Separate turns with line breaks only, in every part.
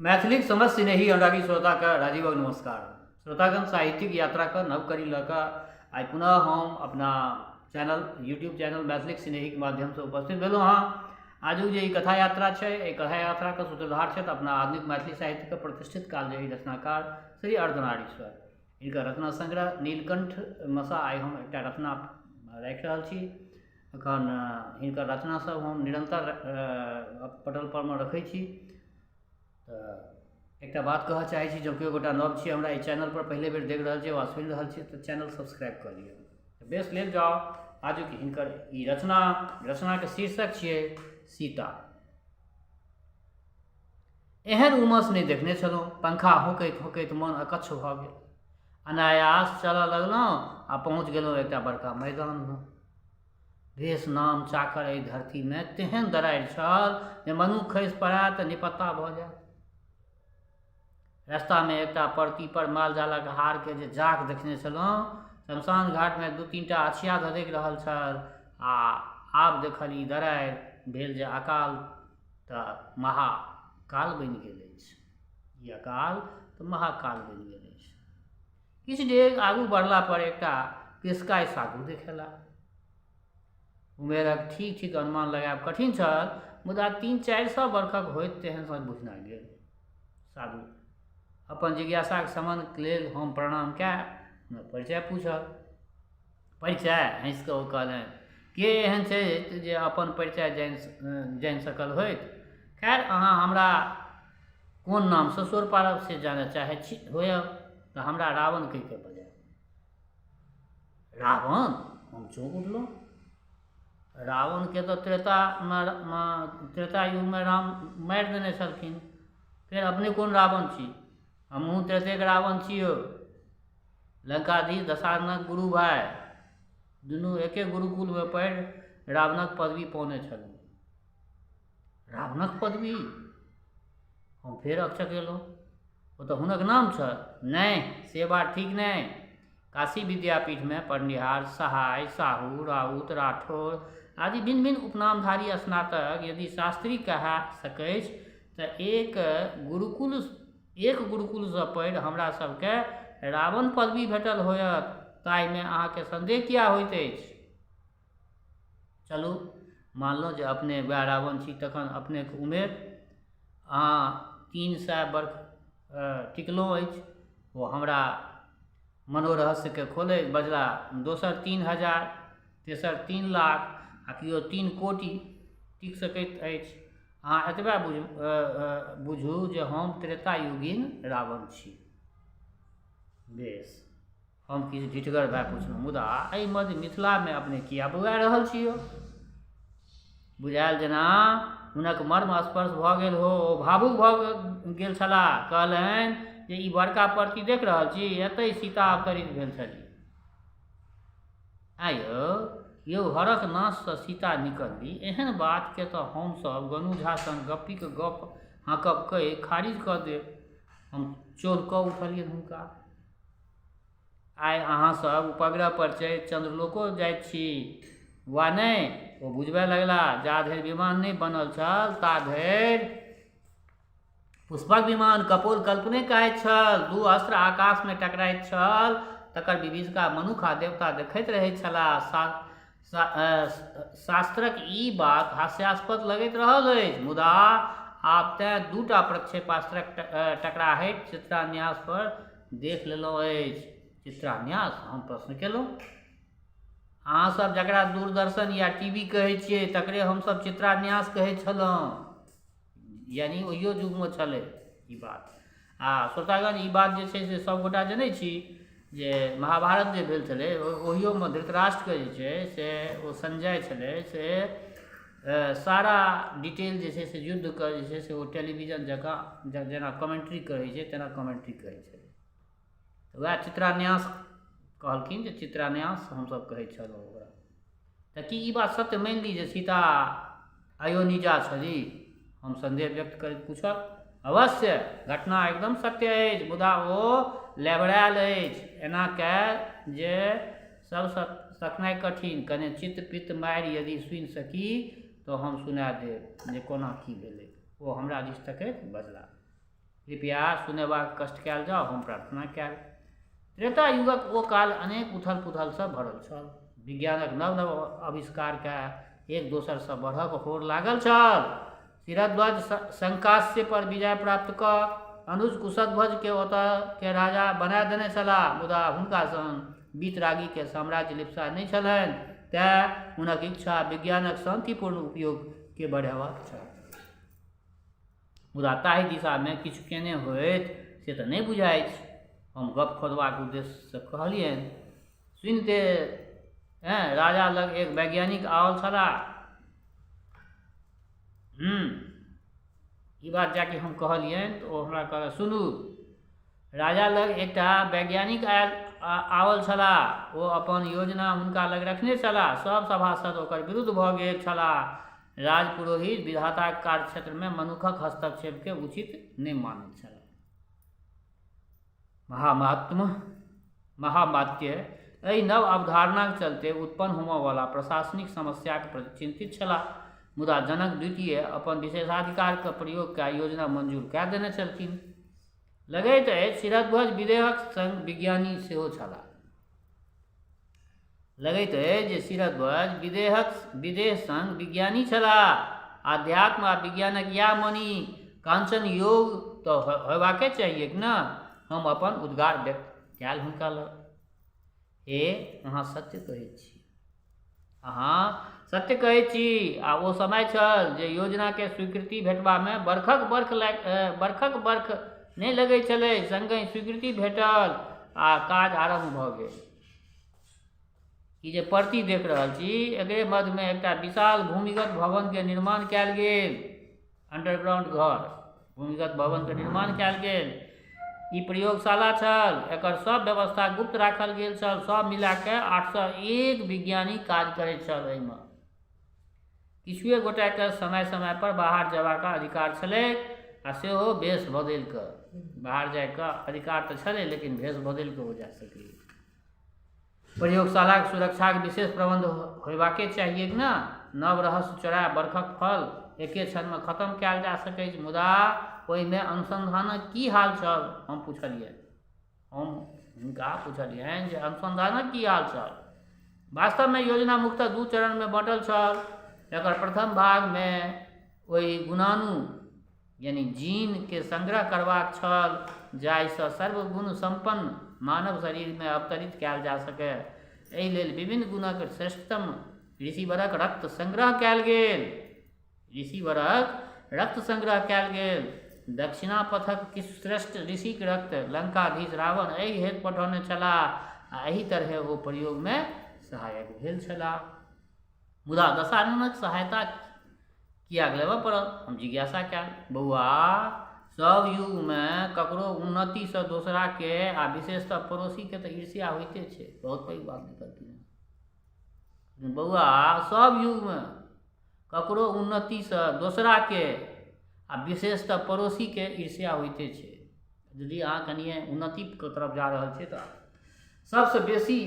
मैथिलीक समस्त स्नेही अनुरागी श्रोताके राजीवक नमस्कार। श्रोतागण, साहित्यिक यात्राके नव कड़ी लऽ कऽ आइ पुनः हम अपना चैनल यूट्यूब चैनल मैथिलीक स्नेहीके माध्यमसँ उपस्थित भेलहुँ हँ। आजुक जे ई कथा यात्रा छै, एहि कथा यात्राके सूत्रधार छथि अपना आधुनिक मैथिली साहित्यके प्रतिष्ठित कालजयी रचनाकार श्री अर्धनारीश्वर। हिनकर रचना संग्रह नीलकण्ठ मसा आइ हम एकटा रचना राखि रहल छी। एखन हिनकर रचना सब हम निरन्तर पटल परमे रखै छी। तऽ एकटा बात कहऽ चाहै छी, जँ केओ गोटा नव छी, हमरा एहि चैनलपर पहिले बेर देख रहल छी वा सुनि रहल छी, तऽ चैनल सब्सक्राइब कऽ लिअ। तऽ बेस, लेल जाउ आजुक हिनकर ई रचना। रचनाके शीर्षक छियै सीता। एहन उमस नहि देखने छलहुँ। पंखा होंकैत होंकैत मन अकच्छ भऽ गेल। अनायास चलऽ लगलहुँ आ पहुँच गेलहुँ एकटा बड़का मैदानमे। बेस नाम चाकर एहि धरतीमे तेहन दरारि छल जे मनुख खसि पड़य तऽ निपत्ता भऽ जायत। रस्तामे एकटा परतीपर मालजालक हारके जे जाक देखने छलहुँ, शमशान घाटमे दू तीन टा अछिया धधकि रहल छल आ आब देखल ई दरारि, भेल जे अकाल तऽ महाकाल बनि गेल अछि। ई अकाल तऽ महाकाल बनि गेल अछि। किछु डेग आगू बढ़ला पर एकटा कृषकाय साधु देखेला। उमेरक ठीक ठीक अनुमान लगायब कठिन छल, मुदा 300-400 बरखक होइत तेहन सन बुझना गेल। साधु अपन जिज्ञासाक शमन लेल हम प्रणाम कए हुनक परिचय पूछल। परिचय? हँसि कऽ ओ कहलनि, के एहन छै जे अपन परिचय जानि जानि सकल होइत? खैर, अहाँ हमरा कोन नामसँ सोर पाड़ब से जानय चाहैत छी होयब, तऽ हमरा रावण कहि कऽ बजायब। रावण? हम चौंक उठलहुँ। रावणके तऽ त्रेतामे त्रेता युगमे राम मारि देने छलखिन, फेर अपने कोन रावण छी? हमहूँ त्रेतेके रावण छी यौ, लङ्काधीश दशाननक गुरु भाय। दुनू एके गुरुकुलमे पढ़ि रावणक पदवी पौने छलहुँ। रावणक पदवी? हम फेर अकचकेलहुँ। ओ तऽ हुनक नाम छल। नहि, से बात ठीक नहि। काशी विद्यापीठमे पढ़निहार सहाय, साहू, राउत, राठौर आदि भिन्न भिन्न उपनामधारी स्नातक यदि शास्त्री कहा सकैछ तऽ एक गुरुकुलसँ पढ़ि हमरा सभकेँ रावण पदवी भेटल होयत, ताहिमे अहाँकेँ सन्देह किएक होइत अछि? चलू, मानलहुँ जे अपने वएह रावण छी, तखन अपनेक उमेर? अहाँ 300 बर्ख टिकलहुँ अछि। ओ हमरा मनोरहस्यकेँ खोलैत बजलाह, दोसर 3000, तेसर 3 लाख आ केओ 3 कोटि टिक सकैत अछि। अहाँ एतबे बुझू जे हम त्रेतायुगीन रावण छी। बेस, हम किछु ढिठगर भए पुछलहुँ, मुदा एहि मध्य मिथिलामे अपने किया बौआ रहल छी यौ? बुझायल जेना हुनक मर्म स्पर्श भऽ गेल हो। ओ भावुक भऽ गेल छलाह। कहलनि जे ई बड़का परती देख रहल छी? एतहि सीता अवतरित भेल छली। आँय यौ, यौ हरक नाशसँ सीता निकलली, एहन बातके तऽ हमसभ गोनू झा सन गप्पीके गप्प हाँकब कहि खारिज कऽ देब। हम चोर कऽ उठलियनि हुनका। आइ अहाँसभ उपग्रह पर चढ़ि चन्द्रलोको जाइत छी वा नहि? ओ बुझबय लगलाह, जा धरि विमान नहि बनल छल ता धरि पुष्पक विमान कपोल कल्पने कहैत छल। दू अस्त्र आकाशमे टकराइत छल, तकर विभीषिका मनुख आ देवता देखैत रहैत छलाह। शास्त्रक ई बात हास्यास्पद लगैत रहल अछि, मुदा आब तेँ दूटा प्रक्षेपास्त्रक टकराहटि चित्रान्यास पर देख लेलहुँ अछि। चित्रान्यास? हम प्रश्न केलहुँ। अहाँसभ जकरा दूरदर्शन या टी वी कहै छियै, तकरे हमसभ चित्रान्यास कहै छलहुँ। यानि ओहियो युगमे छलै ई बात। आ श्रोतागण, ई बात जे छै से सभगोटा जनै छी जे महाभारत जे भेल छलै, ओहियोमे धृतराष्ट्रके जे छै से ओ संजय छलै, से सारा डिटेल जे छै से युद्धके जे छै से ओ टेलीविजन जकाँ जेना कमेन्ट्री करै छै तेना कमेन्ट्री करै छलै। वएह चित्रान्यास कहलखिन जे चित्रान्यास हमसभ कहै छलहुँ ओकरा। तऽ की ई बात सत्य मानि ली जे सीता अयोनिजा छली? हम सन्देह व्यक्त करैत पूछल। अवश्य, घटना एकदम सत्य अछि, मुदा ओ लेबरायल अछि एना कए जे सब सकनाइ कठिन। कने चित्त पित्त मारि यदि सुनि सकी तऽ हम सुना देब जे कोना की भेलै। ओ हमरा दिस तकैत बजलाह। कृपया सुनेबाक कष्ट कयल जाउ, हम प्रार्थना कयल। त्रेता युगक ओ काल अनेक उथल पुथलसँ भरल छल। विज्ञानक नव नव आविष्कार कए एक दोसरसँ बढ़क होड़ लागल छल। शिरध्वज शंकास्य पर विजय प्राप्त कऽ अनुज कुशध्वजके ओतऽ के राजा बना देने छलाह, मुदा हुनका संग वीतरागीके साम्राज्य लिप्सा नहि छलनि, तेँ हुनक इच्छा विज्ञानक शान्तिपूर्ण उपयोगके बढ़ेबाक छल। मुदा ताहि दिशामे किछु केने होथि से तऽ नहि बुझाइछ। हम गप खोदबाक उद्देश्यसँ कहलियनि। सुनिते राजा लग एक वैज्ञानिक आओल छलाह। ई बात जाके हम कहलियनि तऽ ओ हमरा कहलक, सुनू, राजा लग एकटा वैज्ञानिक आयल आओल छलाह। ओ अपन योजना हुनका लग रखने छलाह। सभ सभासद ओकर विरुद्ध भऽ गेल छलाह। राजपुरोहित विधाताक कार्यक्षेत्रमे मनुखक हस्तक्षेपकेँ उचित नहि मानैत छलाह। महामात्म महामात्य एहि नव अवधारणाक चलते उत्पन्न होमऽवला प्रशासनिक समस्याक प्रति चिन्तित छलाह। मुदा जनक द्वितीय अपन विशेषाधिकारक प्रयोग कए योजना मंजूर कए देने छलखिन। लगैत अछि शिरध्वज विदेहक संग विज्ञानी सेहो छलाह। लगैत अछि जे शिरध्वज विदेहक विदेह संग विज्ञानी छलाह। आध्यात्म आ विज्ञानक इएह मणि काञ्चन योग तऽ होयबाके चाहिऐक ने। हम अपन उद्गार व्यक्त कयल हुनका लग। हे, अहाँ सत्य कहैत छी। अहाँ सत्य कहैत छी। आ ओ समय छल जे योजनाके स्वीकृति भेटबामे बरखक बर्ख लागि बरखक बर्ख नहि लगैत छलै। सङ्गहि स्वीकृति भेटल आ काज आरम्भ भऽ गेल। ई जे परती देख रहल छी, एकरे मध्यमे एकटा विशाल भूमिगत भवनके निर्माण कयल गेल। अंडरग्राउंड घर, भूमिगत भवनके निर्माण कयल गेल। ई प्रयोगशाला छल। एकर सब व्यवस्था गुप्त राखल गेल छल। सब मिला कऽ 801 विज्ञानी काज करैत छल एहिमे। किछुए गोटाके समय समयपर बाहर जयबाक अधिकार छलैक आ सेहो भेष बदलि कऽ बाहर जाइके अधिकार तऽ छलै, लेकिन भेष बदलि कऽ ओ जा सकैए। प्रयोगशालाक सुरक्षाक विशेष प्रबन्ध होयबाके चाहिऐक ने। नव रहस्य चोराय बरखक फल एके क्षणमे खतम कयल जा सकैछ। मुदा ओहिमे अनुसन्धानक की हाल छल? हम पुछलियनि। हम हुनका पुछलियनि जे अनुसन्धानक की हाल छल? वास्तवमे योजना मुख्यतः दू चरणमे बँटल छल। एकर प्रथम भागमे ओहि गुणाणु यानी जीनके संग्रह करबाक छल जाहिसँ सर्वगुण सम्पन्न मानव शरीरमे अवतरित कयल जा सकय। एहि लेल विभिन्न गुणक श्रेष्ठतम ऋषिवरक रक्त संग्रह कयल गेल। ऋषिवरक रक्त संग्रह कयल गेल। दक्षिणापथक किछु श्रेष्ठ ऋषिक रक्त लंकाधीश रावण एहि हेतु पठौने छलाह आ एहि तरहें ओ प्रयोगमे सहायक भेल छलाह। मुदा दशाननक सहायता किएक लेबऽ पड़ल? हम जिज्ञासा कयल। बौआ, सभ युगमे ककरो उन्नतिसँ दोसराके आ विशेषतः पड़ोसीके तऽ ईर्ष्या होइते छै। बहुत पैघ बात लिखलखिन हँ। बौआ, सभ युगमे ककरो उन्नतिसँ दोसराके आ विशेषतः पड़ोसीके ईर्ष्या होइते छै। यदि अहाँ कनिए उन्नतिके तरफ जा रहल छियै तऽ सभसँ बेसी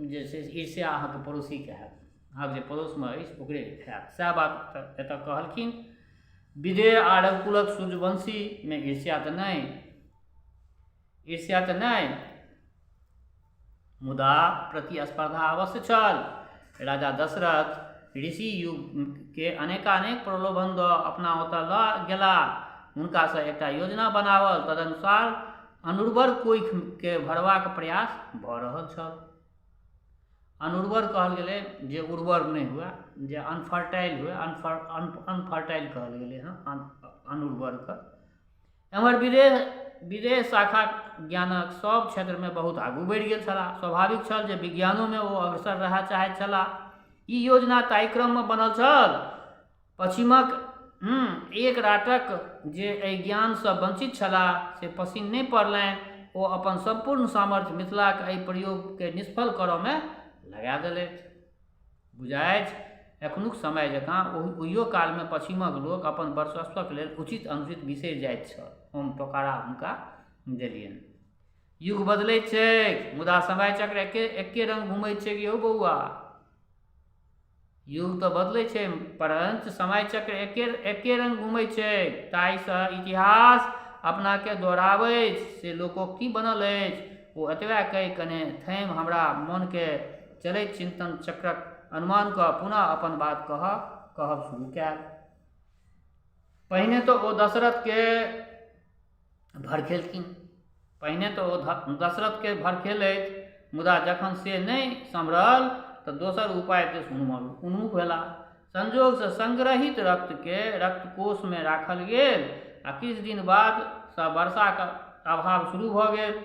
जे छै से ईर्ष्या अहाँके पड़ोसीके हैत। अहाँके जे पड़ोसमे अछि ओकरे हैत। सएह बात एतऽ कहलखिन। विदेह आ रघुकुलक सूर्यवंशीमे ईर्ष्या तऽ नहि, ईर्ष्या तऽ नहि, मुदा प्रतिस्पर्धा अवश्य छल। राजा दशरथ ऋषि युगके अनेकानेक प्रलोभन दऽ अपना ओतऽ लऽ गेलाह। हुनकासँ एकटा योजना बनाओल, तदनुसार अनुर्वर कोखिके भरबाक प्रयास भऽ रहल छल। अनुर्वर कहल गेलै जे उर्वर नहि हुए, जे अनफर्टाइल हुए, अनफर्टाइल कहल गेलै हँ अनुर्वरके। एम्हर विदेह विदेह शाखा ज्ञानक सभ क्षेत्रमे बहुत आगू बढ़ि गेल छलाह। स्वाभाविक छल जे विज्ञानोमे ओ अग्रसर रहय चाहैत छलाह। ई योजना ताहि क्रममे बनल छल। पश्चिमक एक राटक जे एहि ज्ञानसँ वञ्चित छलाह से पसिन नहि पड़लनि। ओ अपन सम्पूर्ण सामर्थ्य मिथिलाक एहि प्रयोगकेँ निष्फल करऽमे लगा देलथि। बुझाइछ एखनुक समय जकाँ ओहियो कालमे पश्चिमक लोक अपन वर्चस्वक लेल उचित अनुचित बिसरि जाइत छल। हम टोकारा हुनका देलियनि। युग बदलैत छैक मुदा समय चक्र एके एके रङ्ग घुमैत छैक यौ बौआ। युग तऽ बदलै छै परञ्च समय चक्र एके एके रङ्ग घुमै छै। ताहिसँ इतिहास अपनाकेँ दोहराबैछ से लोकोक्ति बनल अछि। ओ एतबे कहि कने थमि हमरा मोनकेँ चलैत चिन्तन चक्रक अनुमान कऽ पुनः अपन बात कहब शुरू कयल। पहिने तऽ ओ दशरथकेँ भड़केलखिन। पहिने तऽ ओ दशरथकेँ भड़केलथि मुदा जखन से नहि सम्हरल तऽ दोसर उपाय दिस उन्मुख भेलाह। संयोगसँ संग्रहित रक्तकेँ रक्तकोषमे राखल गेल आ किछु दिन बादसँ वर्षाक अभाव शुरू भऽ गेल।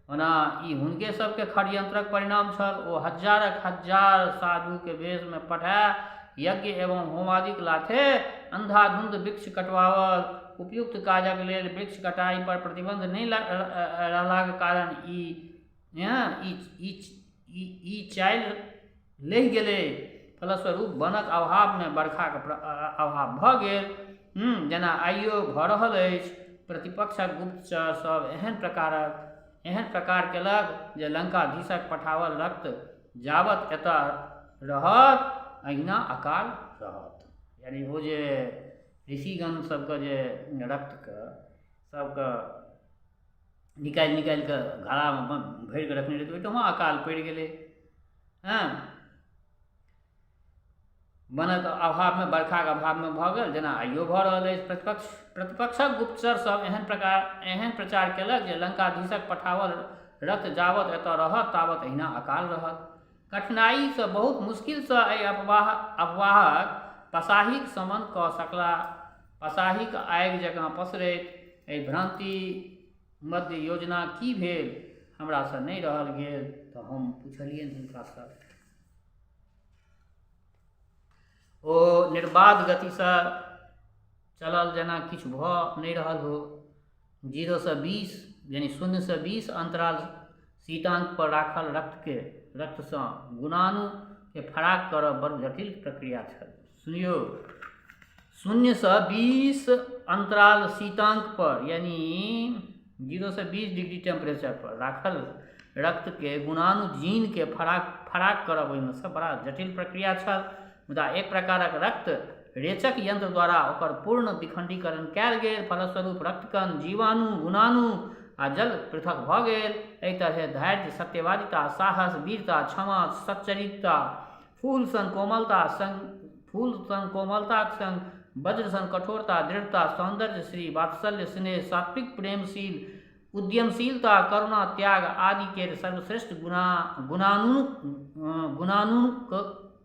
ओना ई हुनके सभके षड्यंत्रक परिणाम छल। ओ हजारक हजार साधुकेँ वेशमे पठाय यज्ञ एवं होमादिक लाथे अन्धाधुन्ध वृक्ष कटवाओल। उपयुक्त काजक लेल वृक्ष कटाइ पर प्रतिबन्ध नहि रहलाक कारण ई ई चालि लहि गेलै। फलस्वरूप वनक अभावमे बरखाक अभाव भऽ गेल, जेना आइयो भऽ रहल अछि। प्रतिपक्षक गुप्तचर सभ एहन प्रकार केलक जे लंकाधीशक पठाओल रक्त जाबत एतऽ रहत एहिना अकाल रहत। यानी ओ जे ऋषिगण सभके जे रक्तके सभके निकालि निकालि कऽ घड़ामे भरि कऽ रखने रहै तऽ ओहिठमा अकाल पड़ि गेलै। हँ, वनक अभावमे बरखाक अभावमे भऽ गेल, जेना आइयो भऽ रहल अछि। प्रतिपक्षक गुप्तचर सभ एहन प्रचार केलक जे लंकाधीशक पठाओल रक्त जाबत एतऽ रहत ताबत एहिना अकाल रहत। कठिनाइसँ बहुत मुश्किलसँ एहि अफवाहक पसाहीक शमन कऽ सकलाह। पसाहीक आगि जकाँ पसरैत एहि भ्रान्ति मध्य योजना की भेल? हमरासँ नहि रहल गेल तऽ हम पुछलियनि हुनकासँ। ओ निर्बाध गतिसँ चलल जेना किछु भऽ नहि रहल हो। 0सँ 20 यानी 0सँ 20 अन्तराल शीतांक पर राखल रक्तसँ गुणाणुके फराक करब बड़ जटिल प्रक्रिया छल। सुनियौ, 0सँ 20 अन्तराल शीतांक पर यानी 0सँ 20 डिग्री टेम्परेचर पर राखल रक्तके गुणाणु जीनके फराक फराक करब ओहिमे सँ बड़ा जटिल प्रक्रिया छल। मुदा एक प्रकारक रक्त रेचक यंत्र द्वारा ओकर पूर्ण विखंडीकरण कयल गेल। फलस्वरूप रक्तकण, जीवाणु, गुणाणु आ जल पृथक भऽ गेल। एहि तरहे धैर्य, सत्यवादिता, साहस, वीरता, क्षमा, सच्चरित्रता, फूल सन कोमलताक संग वज्र सन कठोरता, दृढ़ता, सौन्दर्य, श्री, वात्सल्य, स्नेह, सात्विक, प्रेमशील, उद्यमशीलता, करुणा, त्याग आदि केर सर्वश्रेष्ठ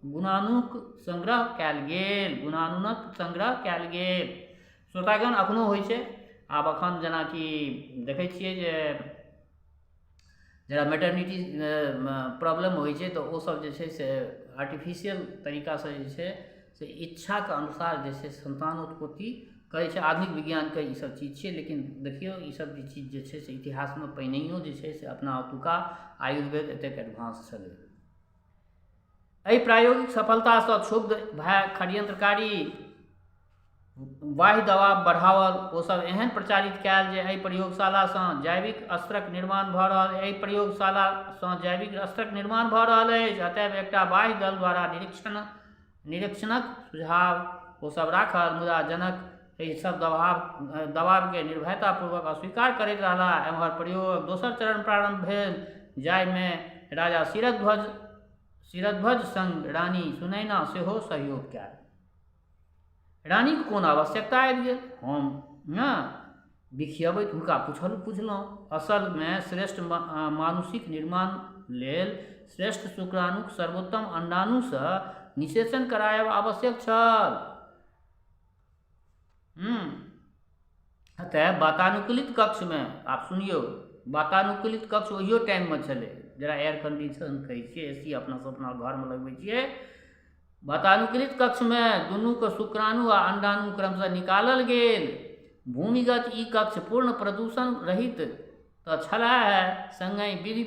गुणाणुक संग्रह कयल गेल। गुणाणुक संग्रह कयल गेल। श्रोतागण, अखनो होइ छै। आब अखन जेनाकि देखै छियै जे जेना मेटरनिटी प्रॉब्लम होइ छै तऽ ओसभ जे छै से आर्टिफिशियल तरीकासँ जे छै से इच्छाके अनुसार जे छै सन्तान उत्पत्ति करै छै। आधुनिक विज्ञानके ईसभ चीज छियै। लेकिन देखियौ, ईसभ जे चीज जे छै से इतिहासमे पहिनहियो जे छै से अपना ओतुका आयुर्वेद एतेक एडवांस छलै। एहि प्रायोगिक सफलतासँ क्षुब्ध भए षड्यंत्रकारी बाह्य दबाव बढ़ाओल। ओसभ एहन प्रचारित कयल जे एहि प्रयोगशालासँ जैविक अस्त्रक निर्माण भऽ रहल अछि। अतएव एकटा बाह्य दल द्वारा निरीक्षणक सुझाव ओसभ राखल। मुदा जनक एहि सभ दबावकेँ निर्भयतापूर्वक अस्वीकार करैत रहलाह। एम्हर प्रयोगक दोसर चरण प्रारम्भ भेल, जाहिमे राजा शिरध्वज संग रानी सुनयना सेहो सहयोग कयल। रानीक कोन आवश्यकता आबि गेल? हम ने बिखियबैत हुनका पुछलहुँ। असलमे श्रेष्ठ मानुषिक निर्माण लेल श्रेष्ठ शुक्राणुक सर्वोत्तम अण्डाणुसँ निषेचन करायब आवश्यक छल। अतः वातानुकूलित कक्षमे, आब सुनियौ, वातानुकूलित कक्ष ओहियो टाइममे छलै, जकरा एयर कंडीशन कहै छियै, ए सी अपना सब अपना घरमे लगबै छियै। वातानुकूलित कक्षमे दुनूके शुक्राणु आ अण्डाणु क्रमशः निकालल गेल। भूमिगत ई कक्ष पूर्ण प्रदूषण रहित तऽ छलहे, सङ्गहि विधि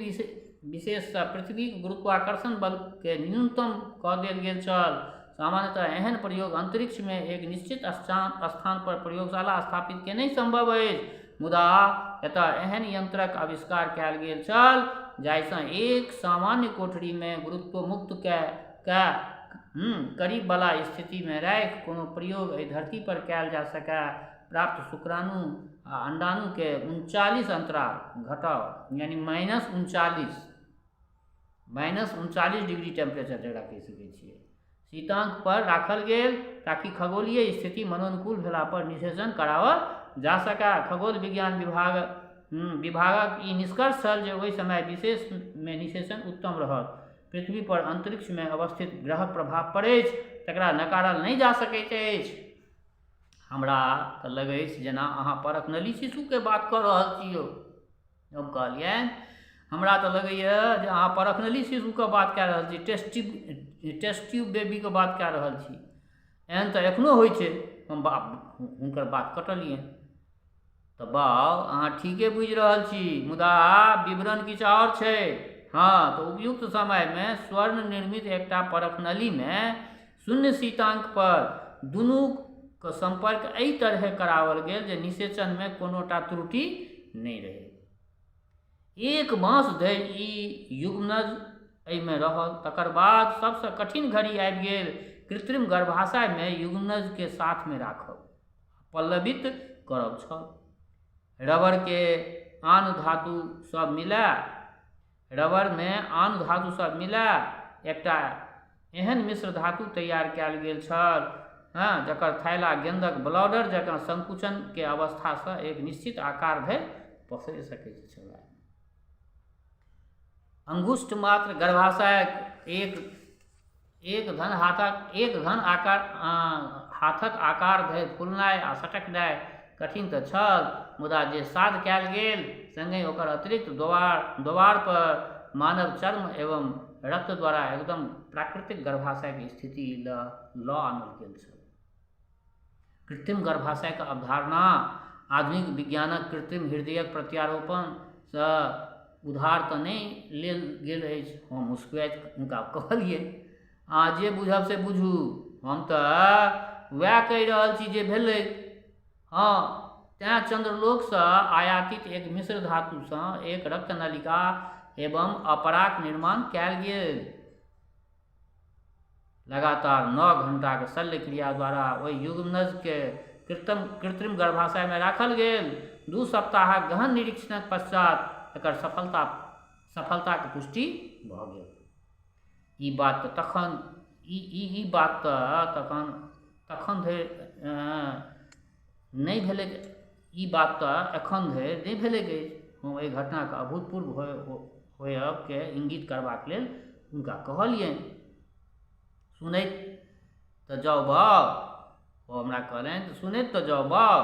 विशेषसँ पृथ्वीक गुरुत्वाकर्षण बलके न्यूनतम कऽ देल गेल छल। सामान्यतः एहन प्रयोग अन्तरिक्षमे एक निश्चित स्थान पर प्रयोगशाला स्थापित केनहि सम्भव अछि, मुदा एतय एहन यन्त्रक आविष्कार कयल गेल छल जाहिसँ एक सामान्य कोठरीमे गुरुत्वमुक्त कए करीबवला स्थितिमे राखि कोनो प्रयोग एहि धरती पर कयल जा सकय। प्राप्त शुक्राणु आ अण्डाणुके 39 अन्तराल घटाउ, यानी माइनस 39, -39 डिग्री टेम्परेचर जकरा कहि सकै छियै, शीतांक पर राखल गेल, ताकि खगोलीय स्थिति मनोनुकूल भेला पर निषेचन कराओल जा सकए। खगोल विज्ञान विभागक ई निष्कर्ष छल जे ओहि समय विशेषमे निषेचन उत्तम रहत। पृथ्वी पर अंतरिक्षमे अवस्थित ग्रहक प्रभाव पड़ैछ, तकरा नकारल नहि जा सकैत अछि। हमरा तऽ लगैछ जेना अहाँ परखनली शिशुके बात कऽ रहल छी यौ। हम कहलियनि, हमरा तऽ लगैए जे अहाँ परखनली शिशुके बात कए रहल छी, टेस्ट ट्यूब बेबीके बात कए रहल छी। एहन तऽ एखनो होइ छै। हम हुनकर बात कटलियनि, तऽ बाउ, अहाँ ठीके बुझि रहल छी, मुदा विवरण किछु आओर छै। हँ, तऽ उपयुक्त समयमे स्वर्ण निर्मित एकटा परखनलीमे शून्य शीतांक पर दुनूक सम्पर्क एहि तरहे कराओल गेल जे निषेचनमे कोनोटा त्रुटि नहि रहै। एक मास धरि ई युग्मनज एहिमे रहल। तकर बाद सबसँ कठिन घड़ी आबि गेल, कृत्रिम गर्भाशयमे युग्मनजके साथमे राखब, पल्लवित करब छल। रबरके आन धातु सब मिला रबरमे आन धातु सब मिला एकटा एहन मिश्र धातु तैयार कयल गेल छल, हँ, जकर थैला गेन्दक ब्लॉडर जकाँ संकुचनके अवस्थासँ एक निश्चित आकार धरि पसरि सकैत छल। अंगुष्ठ मात्र गर्भाशयक एक एक घन हाथक एक घन आकार हाथक आकार धरि फुलनाइ आ सटकनाइ कठिन तऽ छल, मुदा जे साध कयल गेल। सङ्गहि ओकर अतिरिक्त दोबार पर मानव चर्म एवं रक्त द्वारा एकदम प्राकृतिक गर्भाशयके स्थिति लऽ लऽ आनल गेल छल। कृत्रिम गर्भाशयके अवधारणा आधुनिक विज्ञानक कृत्रिम हृदयक प्रत्यारोपणसँ उधार तऽ नहि लेल गेल अछि? हम मुस्कुराइत हुनका कहलियै, अहाँ जे बुझब से बुझू, हम तऽ वएह कहि रहल छी जे भेलै। हँ, तैँ चन्द्रलोकसँ आयातित एक मिश्र धातुसँ एक रक्तनलिका एवं अपराक निर्माण कयल गेल। लगातार 9 घण्टाक शल्य क्रिया द्वारा ओहि युग्मनजके कृत्रिम गर्भाशयमे राखल गेल। 2 सप्ताहक गहन निरीक्षणक पश्चात एकर सफलताक पुष्टि भऽ गेल। ई बात तऽ तखन ई ई ई बात तऽ तखन तखन धरि नहि भेलै, ई बात तऽ एखन धरि नहि भेलैक अछि। हम एहि घटनाके अभूतपूर्व होयबके इंगित करबाक लेल हुनका कहलियनि। सुनैत तऽ जाउ बाउ, ओ हमरा कहलनि, सुनैत तऽ जाउ बाउ।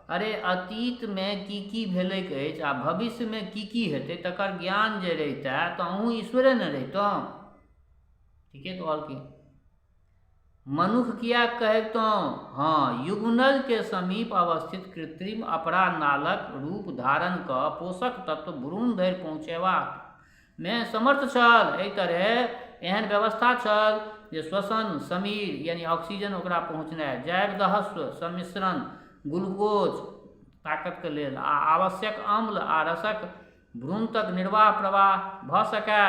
अरे, अतीतमे की की भेलैक अछि आ भविष्यमे की की हेतै, तकर ज्ञान जे रहितै तऽ अहूँ ईश्वरे ने रहितहुँ। ठीके कहलखिन। मनुख किएक कहितहुँ? हँ, युग्मनजके समीप अवस्थित कृत्रिम अपरा नालक रूप धारण कऽ पोषक तत्व भ्रूण धरि पहुँचेबामे समर्थ छल। एहि तरहे एहन व्यवस्था छल जे श्वसन समीर यानी ऑक्सीजन ओकरा पहुँचनाइ, जैव दहस्व सम्मिश्रण ग्लूकोज ताकतके लेल आ आवश्यक अम्ल आ रसक भ्रूण तक निर्वाह प्रवाह भऽ सकए।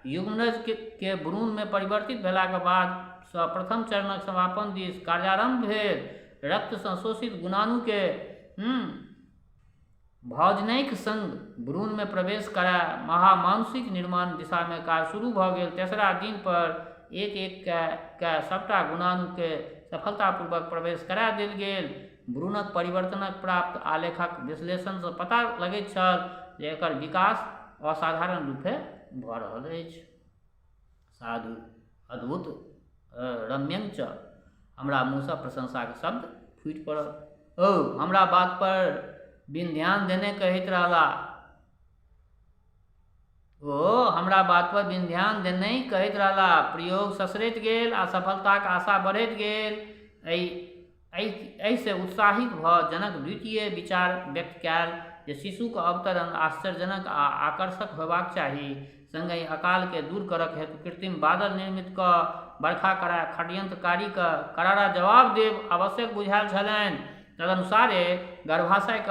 युग्मनजके भ्रूणमे परिवर्तित भेलाक बादसँ प्रथम चरणक समापन दिस कार्यारम्भ भेल। रक्तसँ शोषित गुणाणुके भौजनैक सङ्ग भ्रूणमे प्रवेश कराय महामानुषिक निर्माण दिशामे काज शुरू भऽ गेल। तेसरा दिन पर एक एक कए सभटा गुणाणुके सफलतापूर्वक प्रवेश करा देल गेल। भ्रूणक परिवर्तनक प्राप्त आलेखक विश्लेषणसँ पता लगैत छल जे एकर विकास असाधारण रूपे भऽ रहल अछि। साधु, अद्भुत, रम्यं च। हमरा मुँहसँ प्रशंसाक शब्द फूटि पड़ल। ओ हमरा बात पर बिन ध्यान देने कहैत रहला। ओ हमरा बात पर बिन ध्यान देने कहैत रहला, प्रयोग ससरैत गेल आ सफलताक आशा बढ़ैत गेल। एहि एहि एहिसँ उत्साहित भऽ जनक द्वितीय विचार व्यक्त कयल जे शिशुक अवतरण आश्चर्यजनक आ आकर्षक होयबाक चाही। सङ्गहि अकालकेँ दूर करक हेतु कृत्रिम बादल निर्मित कऽ बरखा कराय षड्यंत्रकारीकेँ करारा जवाब देब आवश्यक बुझायल छलनि। तदनुसारे गर्भाशयक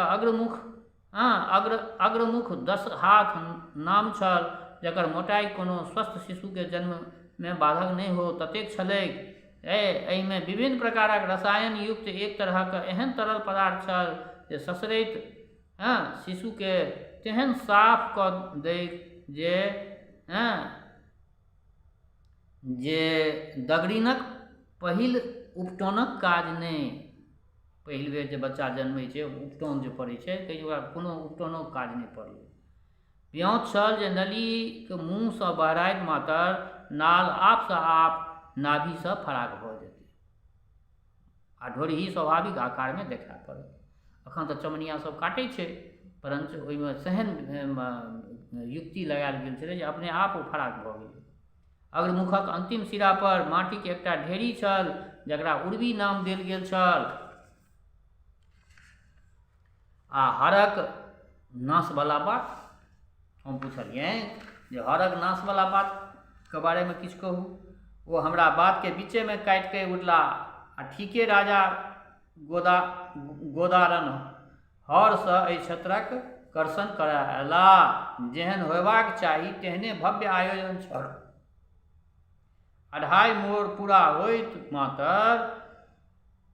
अग्रमुख 10 हाथ नाम छल, जकर मोटाइ कोनो स्वस्थ शिशुके जन्ममे बाधक नहि हो ततेक छलैक। एहिमे विभिन्न प्रकारक रसायन युक्त एक तरहक एहन तरल पदार्थ छल जे ससरैत हँ शिशुके तेहन साफ कऽ दैक जे हँ जे दगरिनक पहिल उपटौनक काज नहि। पहिल बेर जे बच्चा जन्मै छै उपटौन जे पड़ै छै ताहि ओकरा कोनो उपटौनोके काज नहि पड़लै। ब्योँत छल जे नलीके मुँहसँ बहराइत मातर नाल आपसँ आप नाभिसँ फराक भऽ जेतै आ ढोरही स्वाभाविक आकारमे देखा पड़त। एखन तऽ चमनिआ सब काटै छै परञ्च ओहिमे तेहन युक्ति लगायल गेल छलै जे अपने आप ओ फराक भऽ गेलै। अग्रमुखक अन्तिम सिरापर माटिक एकटा ढेरी छल जकरा उर्वी नाम देल गेल छल आ हरक नाशवला बात। हम पुछलियनि जे हरक नाशवला बातके बारेमे किछु कहू। ओ हमरा बातके बीचेमे काटि कऽ उठला आ ठीके राजा गोदारन हरसँ एहि क्षेत्रक कर्षण करय अयलाह। जेहन होयबाक चाही तेहने भव्य आयोजन छल। अढ़ाइ मोड़ पूरा होइत मातर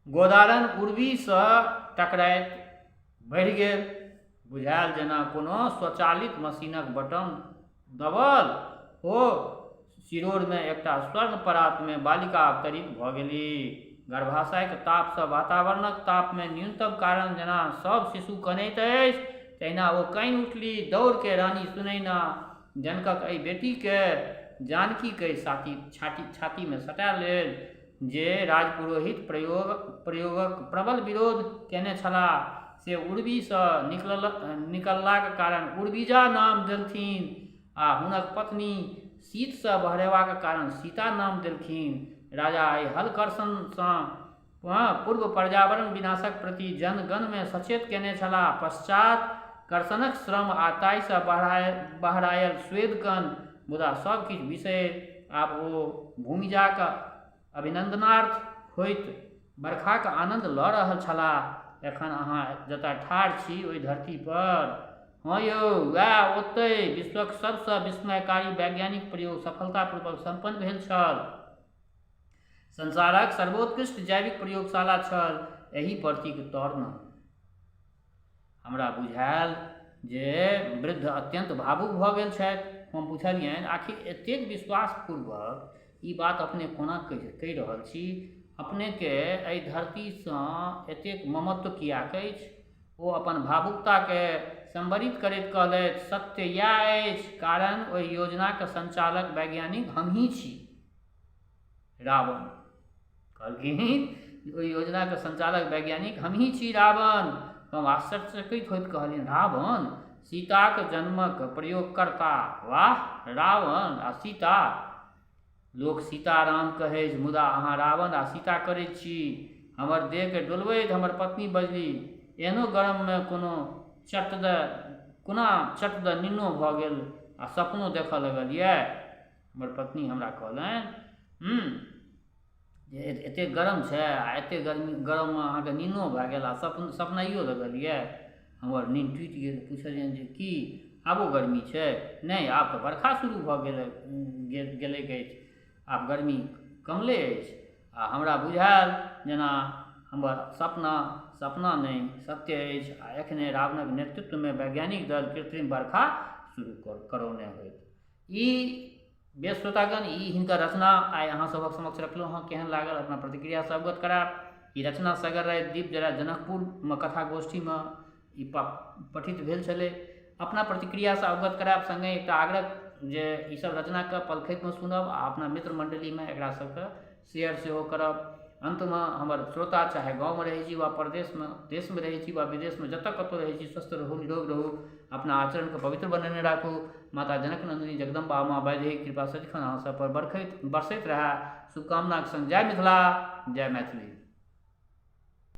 गोदारन उर्वीसँ टकराइत बढ़ि गेल। बुझायल जेना कोनो स्वचालित मशीनक बटम दबल हो। चिरोड़मे एकटा स्वर्ण परातमे बालिका अवतरित भऽ गेली। गर्भाशयक तापसँ वातावरणक तापमे न्यूनतम कारण जेना सभ शिशु कनैत अछि तहिना ओ कानि उठली। दौड़के रानी सुनैना जनकक एहि बेटीकेँ जानकी कहि छातीमे सटा लेल जे राजपुरोहित प्रयोगक प्रबल विरोध केने छलाह से उर्वीसँ निकललाक कारण उर्विजा नाम देलथिन आ हुनक पत्नी शीतसँ बहरेबाक कारण सीता नाम देलखिन। राजा एहि हलकर्षणसँ पूर्व पर्यावरण विनाशक प्रति जनगणमे सचेत केने छलाह। पश्चात कर्षणक श्रम आ ताहिसँ बहरायल स्वेदकण मुदा सभ किछु बिसरि आब ओ भूमिजाक अभिनन्दनार्थ होइत बरखाक आनन्द लऽ रहल छलाह। एखन अहाँ जतऽ ठाढ़ छी ओहि धरती पर। हँ यौ, वएह ओतहि विश्वक सभसँ विस्मयकारी वैज्ञानिक प्रयोग सफलतापूर्वक सम्पन्न भेल छल। संसारक सर्वोत्कृष्ट जैविक प्रयोगशाला छल एहि परतीक तरमे। हमरा बुझायल जे वृद्ध अत्यन्त भावुक भऽ गेल छथि। हम पुछलियनि, आखिर एतेक विश्वासपूर्वक ई बात अपने कोना कहि रहल छी? अपनेकेँ एहि धरतीसँ एतेक ममत्व किएक अछि? ओ अपन भावुकताकेँ संवरित करैत कहलथि, सत्य इएह अछि, कारण ओहि योजनाक संचालक वैज्ञानिक हमही छी। रावण कहलखिन, ओहि योजनाके संचालक वैज्ञानिक हमही छी रावण। हम आश्चर्यचकित होइत कहलियनि, रावण सीताक जन्मक प्रयोगकर्ता? वाह, रावण आ सीता! लोक सीताराम कहै मुदा अहाँ रावण आ सीता करैत छी। हमर देहके डोलबैत हमर पत्नी बजली, एहनो गरममे कोनो चट दऽ कोना चट दऽ निन्नो भऽ गेल आ सपनो देखऽ लगलियै? हमर पत्नी हमरा कहलनि जे एतेक गरम छै आ एतेक गर्मी गरममे अहाँके नीनो भए गेल आ सपनाइयो लगल यए। हमर नींद टूटि गेल। पुछलियनि जे की आबो गर्मी छै? नहि, आब तऽ बरखा शुरू भऽ गेलैक अछि, आब गर्मी कमलै अछि। आ हमरा बुझायल जेना हमर सपना सपना नहि सत्य अछि आ एखने रावणक नेतृत्वमे वैज्ञानिक दल कृत्रिम बरखा शुरू करौने होयत। ई बेस श्रोतागण, ई हिनकर रचना आइ अहाँ सभक समक्ष रखलहुँ हँ। केहन लागल अपना प्रतिक्रियासँ अवगत करायब। ई रचना सगर राति दीप जरा जनकपुरमे कथा गोष्ठीमे ई पठित भेल छलै। अपना प्रतिक्रियासँ अवगत करायब। सङ्गे एकटा आग्रह जे ईसभ रचनाके पलखतिमे सुनब आ अपना मित्र मण्डलीमे एकरा सभके शेयर सेहो करब। अन्तमे हमर श्रोता चाहे गाँवमे रहै छी वा परदेशमे, देशमे रहै छी वा विदेशमे, जतऽ कतहु रहै छी, स्वस्थ रहू, निरोग रहू, अपना आचरणके पवित्र बनेने राखू। माता जनक नन्दिनी जगदम्बा माँ वैदेहीक कृपा सदिखन अहाँ सभपर बरखैत बरसैत रहए। शुभकामनाक सङ्ग जय मिथिला, जय मैथिली।